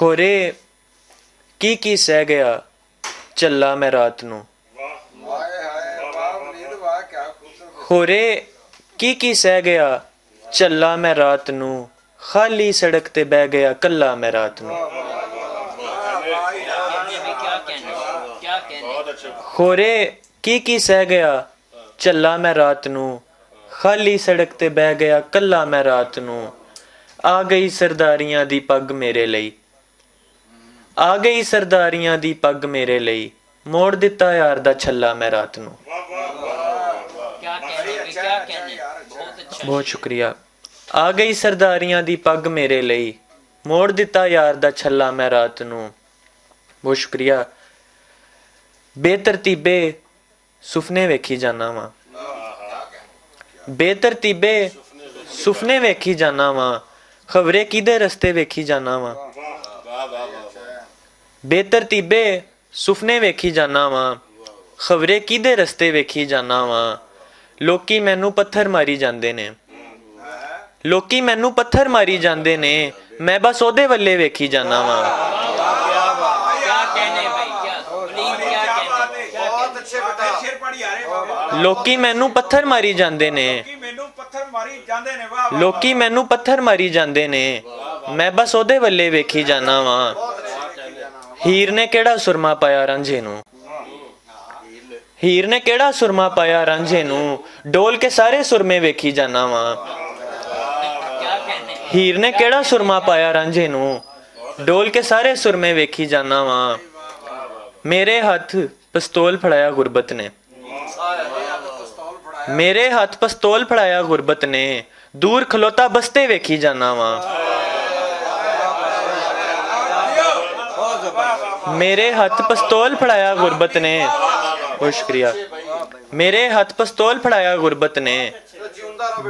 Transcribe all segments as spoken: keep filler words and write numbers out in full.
ہورے کی کی سہ گیا چلا میں رات نو؟ ہورے کی کی سہ گیا چلا میں رات نو؟ خالی سڑک تے بہ گیا کلا میں رات نو۔ ہورے کی کی سہ گیا چلا میں رات نو؟ خالی سڑک تے بہ گیا کلا میں رات نو۔ آ گئی سرداریاں دی پگ میرے لئی، آ گئی سرداریاں دی پگ میرے لئی، موڑ دتا یار دا چھلا میں رات نو۔ بہت شکریہ۔ آ گئی سرداریاں دی پگ میرے لئی، موڑ دتا یار دا چھلا میں رات نو۔ بہت شکریہ۔ بے ترتیبے سفنے ویکھی جانا واں، بے ترتیبے سفنے ویکھی جانا واں، خبرے کیدے رستے ویکھی جانا واں۔ بے ترتیبے سفنے ویکھی جانا واں، خبرے کیدے رستے ویکھی جانا واں۔ لوکی مینوں پتھر ماری جاندے نے، لوکی مینوں پتھر ماری جاندے نے، میں بس اودے ولے ویکھی جانا واں۔ لوکی مینوں پتھر ماری جاندے نے، لوکی مینوں پتھر ماری جاندے نے، میں بس اودے ولے ویکھی جانا واں۔ ہیر نے کیڑا سرما پایا رانجھے نوں؟ ہیر نے کیڑا سرما پایا رانجھے نوں؟ ڈول کے سارے سرمے ویکھی جانا واں۔ ہیر نے کیڑا سرما پایا رانجھے نوں؟ ڈول کے سارے سرمے ویکھی جانا واں۔ میرے ہتھ پستول پھڑایا غربت نے، میرے ہتھ پستول پھڑایا غربت نے، دور کھلوتا بستے ویکھی جانا واں۔ میرے ہتھ پستول پھڑایا غربت نے، بہت شکریہ۔ میرے ہتھ پستول پھڑایا غربت نے،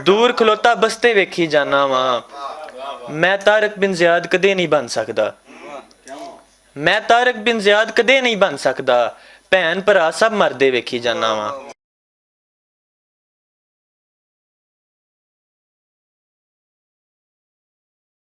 دور کھلوتا بستے ویکھی جانا واں۔ میں طارق بن زیاد کدے نہیں بن سکدا، میں طارق بن زیاد کدے نہیں بن سکدا۔ بھین بھرا سب مردے ویکھی جانا واں۔